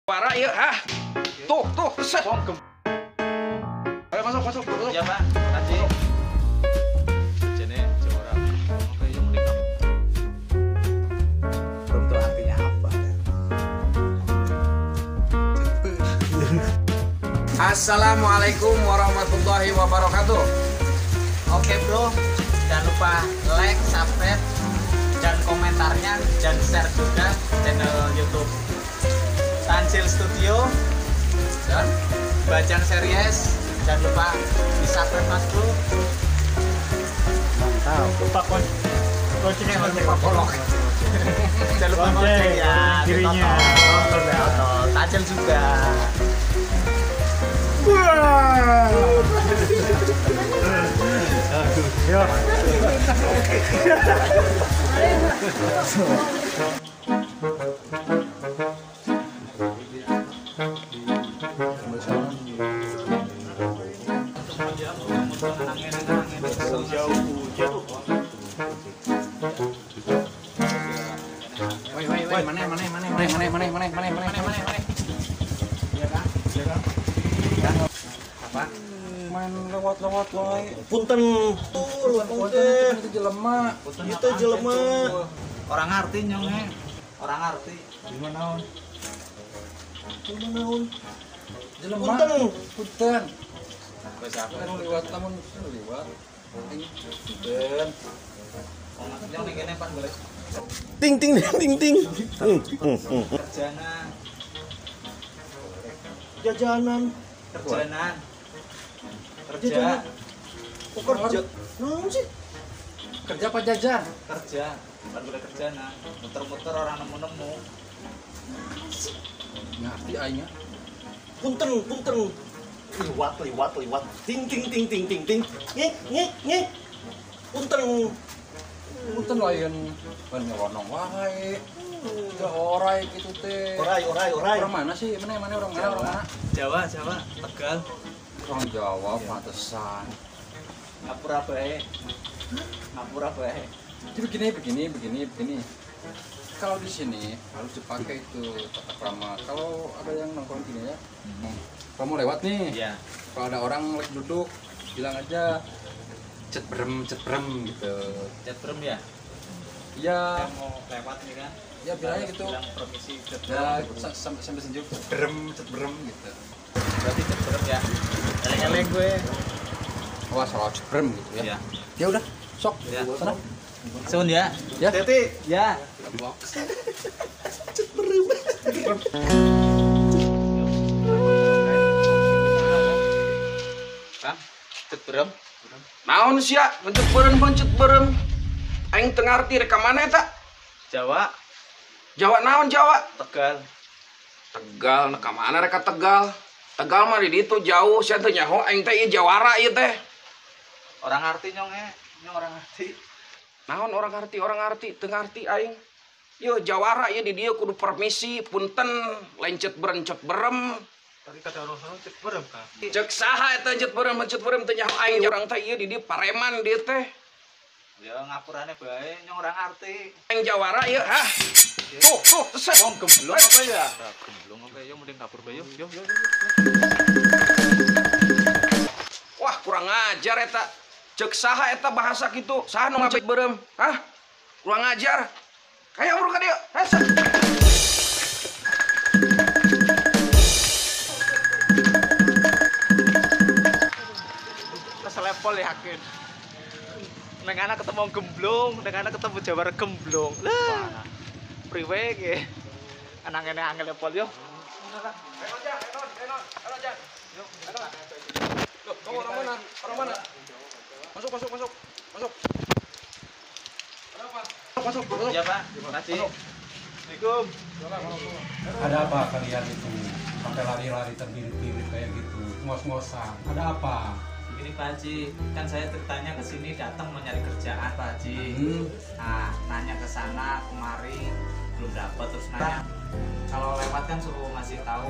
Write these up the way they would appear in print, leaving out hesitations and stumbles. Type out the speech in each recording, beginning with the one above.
Para ya, ah. Tuh, tuh, set. Ayo masuk, masuk, masuk. Ya, Pak. Makasih. Jene jawara. Oke, yang mending belum tahu artinya apa. Assalamualaikum warahmatullahi wabarakatuh. Oke, bro. Jangan lupa like, subscribe, dan komentarnya, dan share juga channel YouTube Tansil Studio dan Bajang Series. Jangan lupa di subscribe, Mas Bro. Mantap. Lupa loncengnya, jangan lupa follow. Jangan lupa lonceng ya, dirinya. Nonton ya, nonton. Tansil juga. Wah. Yo. Woi, woi, woi, mana, mana, mana, mana, mana, mana, mana, mana, mana, mana, mana. Iya kan? Iya kan? Apa? Main lewat-lewat wae. Punten. Punten itu jelema. Itu jelema. Orang ngerti nyong. Orang ngerti. Gimana naon? Gimana naon? Jelema. Punten. Punten. Bahasa apa? Kan liwat lamun liwat. Punten. Nyong ning kene pan boleh. Ting ting ting ting. Kerjana. Jajanan. Kerjana. Kerja. Kok kerja? Naon sih? Kerja apa jajan? Kerja. Pan boleh kerjana. Muter-muter orang nemu-nemu. Ngerti aingnya. Punten, punten. Liwat, liwat, liwat. Ting ting ting ting ting ting. Ngik ngik ngik. Punten. Punten lain pan nyelonong wae. Ya orai gitu teh. Orai, orai, orai. Orang mana sih? Mana mana orang mana? Orang mana? Jawa, Jawa, Tegal. Orang Jawa pantesan. Ngapura bae. Ngapura bae. Jadi begini, begini, begini, begini. Kalau di sini harus dipakai itu tata krama. Kalau ada yang nongkrong gini ya, kalau mau lewat nih, ya. Kalau ada orang lagi duduk, bilang aja cet brem gitu. Cet brem ya? Iya. Mau lewat nih kan? Ya bilangnya gitu. Bilang permisi cet brem. Ya, sampai senyum cet brem gitu. Berarti cet brem ya? Eleng-eleng gue. Wah, salah cet brem gitu ya. Ya, ya udah, sok. Ya. Sana. Sun ya. Ya. Teti. Ya. Cet brem. Kang, cet brem. Naon sia, mencet berem, mencet berem. Aing teu ngarti rek ka mana eta? Jawa. Jawa naon Jawa? Tegal. Tegal, nah ka mana rek ka Tegal? Tegal mah di ditu jauh, sia teu nyaho aing teh ieu jawara ieu teh. Orang ngarti nyong nyong orang ngarti. Naon orang ngarti, teu ngarti aing. Yo jawara ieu di dieu kudu permisi, punten, lain cet berem, cet berem. Tadi kata orang sana cet berem kan. Cek saha eta cet berem, cet berem teu nyaho aing urang teh ieu di dieu pareman dieu teh. Ya ngapurane bae nyong orang ngarti. Aing jawara ieu, hah. Tuh, tuh, set. Wong gemblong apa ya? Gemblong apa ya mending kabur bae yo. Yo yo yo. Wah, kurang ajar eta. Cek saha eta bahasa kitu? Saha nu ngapet berem? Hah? Kurang ajar. Kayak urang ka dieu. Hese. Keselepol yakin. Neng ana ketemu gemblong, neng ana ketemu jawara gemblong. Lah. Priwe ge. Anang ngene angel lepol yo. Enon ja, enon, enon. Enon ja. Yo, enon. Loh, kamu orang mana? Orang mana? Masuk, masuk, masuk. Masuk. Ada apa? Masuk, masuk. Ya, Pak. Terima kasih. Assalamualaikum. Ada apa kalian itu sampai lari-lari terbirit-birit kayak gitu, ngos-ngosan? Ada apa? Begini Pak Haji, kan saya ceritanya ke sini datang mau nyari kerjaan Pak Haji. Nah, nanya ke sana kemari belum dapat, terus nanya kalau lewat kan suruh ngasih tahu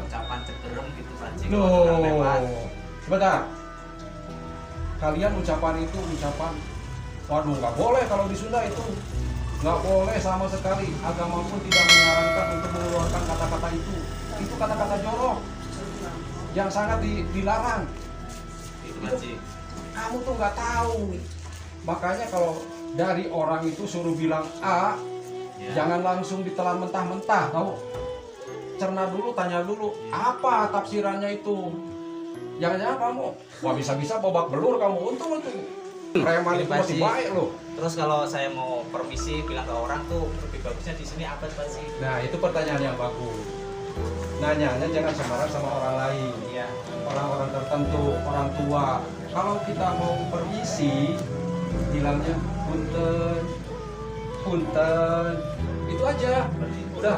ucapan cet berem gitu Pak Haji. Kalau lewat. Sebentar. Kalian ucapan itu ucapan, waduh nggak boleh kalau di Sunda itu. Nggak boleh sama sekali. Agama pun tidak menyarankan untuk mengeluarkan kata-kata itu. Itu kata-kata jorok yang sangat dilarang. Itu, kamu tuh nggak tahu. Makanya kalau dari orang itu suruh bilang A, ya, jangan langsung ditelan mentah-mentah, tahu? Cerna dulu, tanya dulu, ya, apa tafsirannya itu. Jangan-jangan kamu, wah bisa-bisa babak belur kamu, untung itu. Preman itu masih baik loh. Terus kalau saya mau permisi bilang ke orang tuh lebih bagusnya di sini apa Pak sih? Nah, itu pertanyaan yang bagus. Nanyanya jangan sembarang sama orang lain. Iya. Orang-orang tertentu, orang tua. Kalau kita mau permisi, bilangnya punten, punten, itu aja. Udah,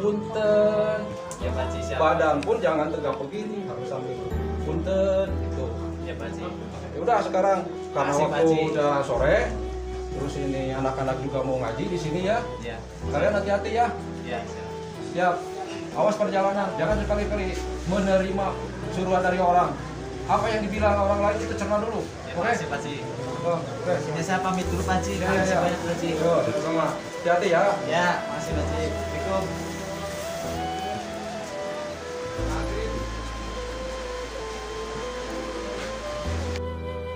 punten. Ya, Pak Ji, siap. Badan pun jangan tegak begini, harus sambil punten itu. Ya, Pak Ji. Ya udah sekarang karena makasih, waktu udah sore, terus ini anak-anak juga mau ngaji di sini ya. Ya. Kalian hati-hati ya. Ya, siap. Siap. Awas perjalanan, jangan sekali-kali menerima suruhan dari orang. Apa yang dibilang orang lain itu cerna dulu. Ya, oke? Makasih, Pak Ji. Oh, oke. Ya, saya pamit dulu, Pak Ji. Ya, makasih ya. Banyak, Pak Ji. Yo, sama. Hati-hati ya. Ya, makasih, Pak Ji. Assalamualaikum.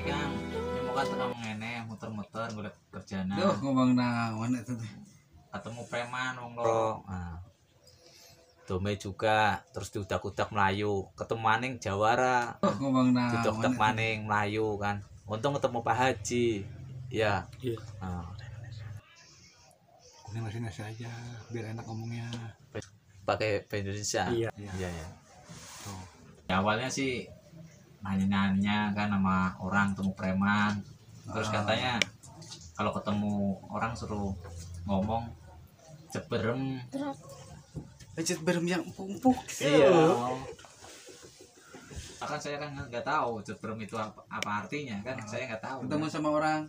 Kang, ini kan tengah ngene muter-muter golek kerjaan. Duh, ngomong naon eta teh. Ketemu preman wong loro. Nah. Dome juga terus diudak-udak melayu, ketemu maning jawara. Oh, ngomong naon. Diudak-udak maning melayu kan. Untung ketemu Pak Haji. Ya. Iya. Nah. Ini masih nasi aja biar enak ngomongnya. Pakai bahasa Indonesia. Iya. Iya, ya. Tuh. Ya, awalnya sih nanya-nanya kan sama orang ketemu preman. Terus katanya kalau ketemu orang suruh ngomong ceberem. Ceberem yang empuk-empuk. Iya. Bahkan saya kan nggak tahu ceberem itu apa artinya kan, saya nggak tahu. Ketemu sama orang.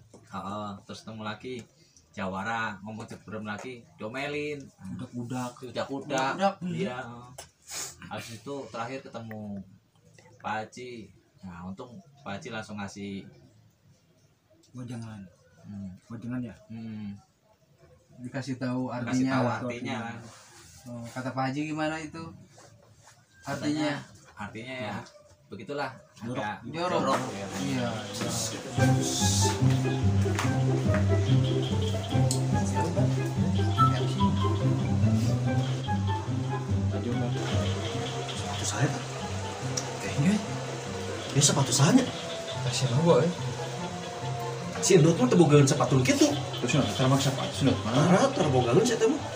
Terus ketemu lagi jawara ngomong ceberem lagi, domelin. Udak-udak. Udak-udak. Iya. Habis itu terakhir ketemu Pak Haji. Nah, untung Pak Haji langsung ngasih wejangan. Wejangan ya? Dikasih tahu artinya. Dikasih tahu artinya kan. Oh, kata Pak Haji gimana itu? Artinya? Artinya ya begitulah. Agak jorok. Ya. Iya. Sepatu saya tak? Kayaknya ya sepatu saya. Kasihan gua ya. Si Endot mah tebogaeun sepatu kitu. Terus nah, termak sepatu si Endot mah. Tara terbogaeun saya teh mah.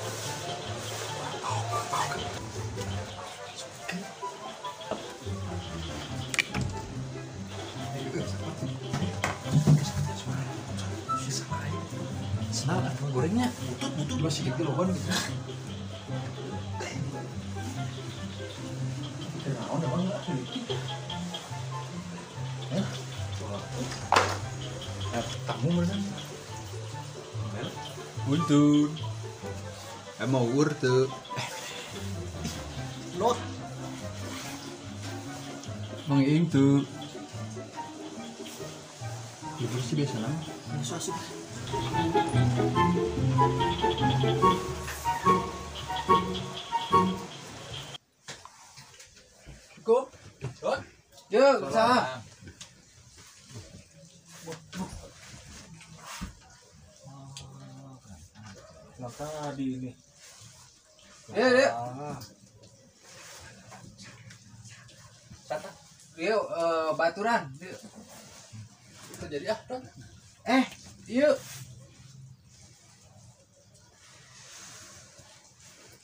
Senal atuh gorengnya, butut masih gitu loh kan gitu. Naon emang enggak sedikit. Eh? Tamu mana? Buntun. Emang uur tuh. Lot. Mang Ing tuh. Libur sih biasa lah. Biasa sih. Cukup. Yuk, usaha. Yang tadi ini. Iya, iya. Yuk, baturan. Yuk. Itu jadi ah, Don. Yuk.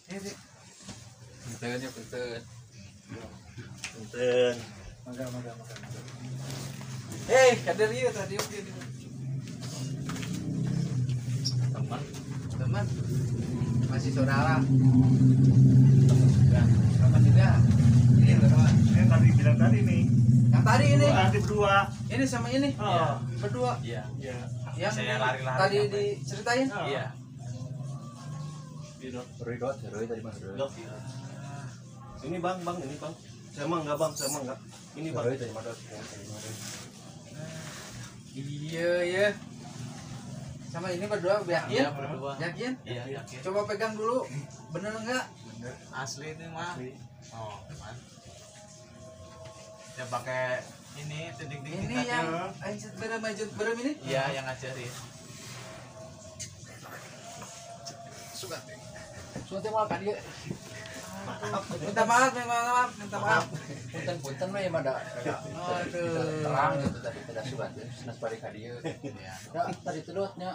Yuk. Punten ya, punten. Punten. Mangga. Kader ieu tadi oke. Teman. Masih saudara. Nah, apa juga? Ini teman. Ini yang tadi bilang tadi nih. Yang tadi ini. Tadi berdua. Ini sama ini. Oh. Berdua. Iya. Iya. Yang saya lari-lari tadi diceritain? Iya. Roy tadi Mas Roy. Ini bang, ini bang. Saya mah enggak bang, saya mah enggak. Ini bang. Roy tadi Mas Roy. Iya, ya. Sama ini berdua yakin? Iya, berdua. Yakin? Iya, yakin. Coba pegang dulu. Bener enggak? Bener. Asli ini mah. Oh, man. Ya pakai ini tindik-tindik ini yang anjir berem ini? Iya, yang ngajarin. Suka. Suka mau kan dia. Minta maaf. Punten-punten mah ya mah da terang gitu tadi tidak suka teh sanes bari ka dieu. Iya. Da tadi teh dotnya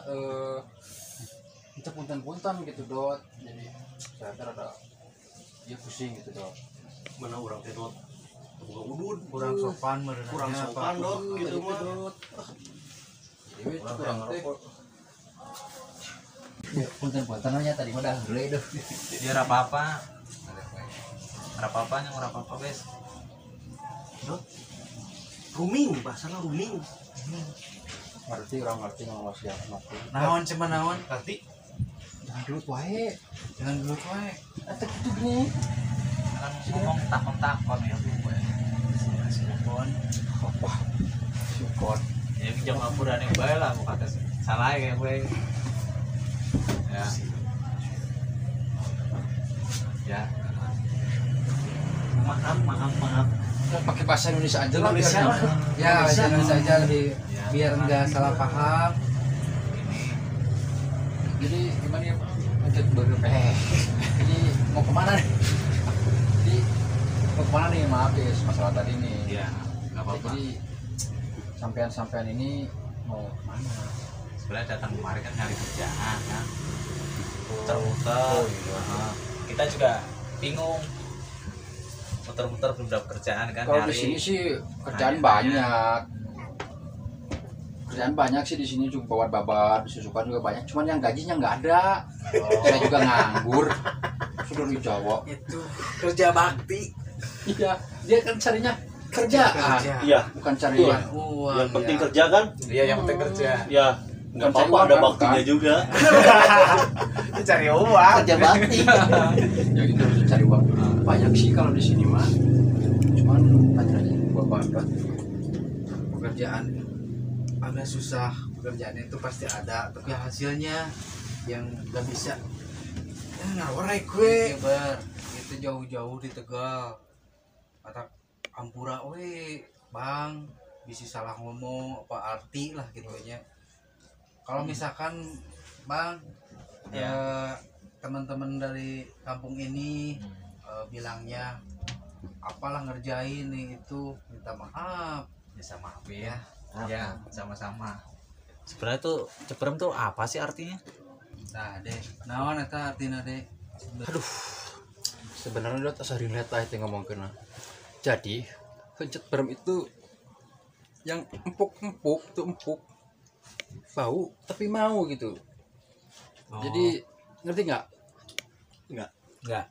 itu punten-punten gitu dot. Jadi saya teh rada ieu pusing gitu dot. Mana urang teh dot? Boga udud, kurang sopan meureun. Kurang sopan dot gitu mah. Jadi we kurang teh. Ya punten-punten nya tadi mah dah heureuy deuh. Dia ora apa-apa. Ora apa-apa nya ora apa-apa wes. Dot. Rooming, bahasana rooming. Ngerti orang ngerti ngomong siapa ngerti. Naon cuma naon? Ngerti. Jangan gelut wae. Jangan gelut wae. Eta kitu gini. Kan ngomong takon-takon ya gue. Sukon. Wah. Sukon. Ya jangan ngapurane bae lah mau kata salah ya gue. Ya. Ya. Maaf. Mau pakai bahasa Indonesia aja lah. Indonesia lah. Ya, bahasa Indonesia aja lebih ya, biar enggak salah paham. Ini. Jadi gimana ya, Pak? Baru Jadi mau kemana nih? Jadi mau kemana nih? Maaf ya masalah tadi nih. Iya, enggak apa-apa. Jadi sampean-sampean ini mau kemana? Sebenarnya datang kemarin kan nyari kerjaan kan. Muter-muter. Oh, iya. Kita juga bingung. Muter-muter belum dapat kerjaan kan. Kalau di sini sih kerjaan banyak. Kerjaan banyak sih di sini juga babat-babat, susukan juga banyak. Cuman yang gajinya nggak ada. Oh. Saya juga nganggur. Sudah di Jawa. Itu kerja bakti. Iya, dia kan carinya kerjaan. Iya, bukan cari yang uang. Yang penting kerja kan? Iya, yang penting kerja. Iya. Nggak apa-apa ada baktinya juga. Cari uang, kerja bakti. Ya gitu harus cari uang. Banyak sih kalau di sini mah. Cuman aja bapak pekerjaan agak susah, pekerjaannya itu pasti ada, tapi hasilnya yang nggak bisa. Ngawarek gue. Itu jauh-jauh di Tegal. Kata ampura we, Bang, bisa salah ngomong apa arti lah gitu nya. Kalau misalkan Bang ya. Teman-teman dari kampung ini bilangnya apalah ngerjain nih itu minta maaf. Bisa maafin ya. Ya, sama-sama. Sebenarnya tuh cebrem tuh apa sih artinya? Nah, Dek, naon eta artina, Dek? Aduh. Sebenarnya udah asa relate lah itu ngomongkeun. Jadi, kencet brem itu yang empuk-empuk tuh empuk. Bau tapi mau gitu. Oh. Jadi ngerti nggak? Nggak.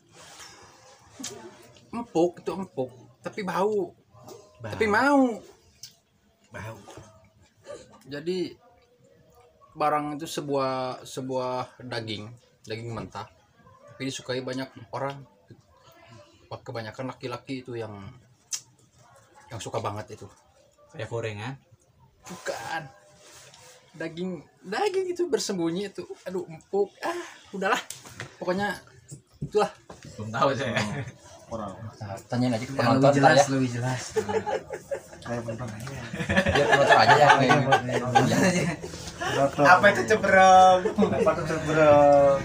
Empuk itu empuk tapi bau. Tapi mau. Bau. Jadi barang itu sebuah daging mentah. Tapi disukai banyak orang. Kebanyakan laki-laki itu yang suka banget itu. Kayak gorengan? Bukan. Daging itu bersembunyi itu. Aduh, empuk. Ah, udahlah. Pokoknya itulah. Belum tahu saya. Orang. Nah, tanyain aja ke penonton lebih jelas, ya. Lebih jelas. Kayak penonton aja. Ya penonton aja ya. Apa itu cebrem? Apa itu cebrem?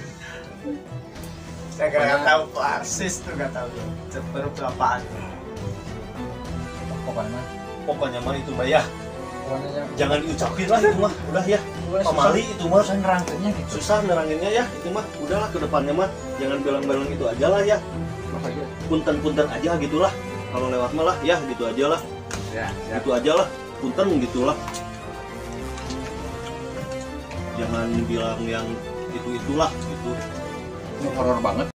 Saya nggak tahu persis tuh, nggak tahu. Cebrem itu apaan? Pokoknya mah itu mah ya. Jangan diucapin lah itu mah, udah ya. Pamali itu mah susah neranginnya gitu. Susah neranginnya ya, itu mah udahlah ke depannya mah jangan bilang-bilang itu aja lah ya. Punten-punten aja gitulah. Kalau lewat malah ya gitu aja lah. Ya, gitu aja lah, punten gitulah. Jangan bilang yang itu-itulah gitu. Ini horor banget.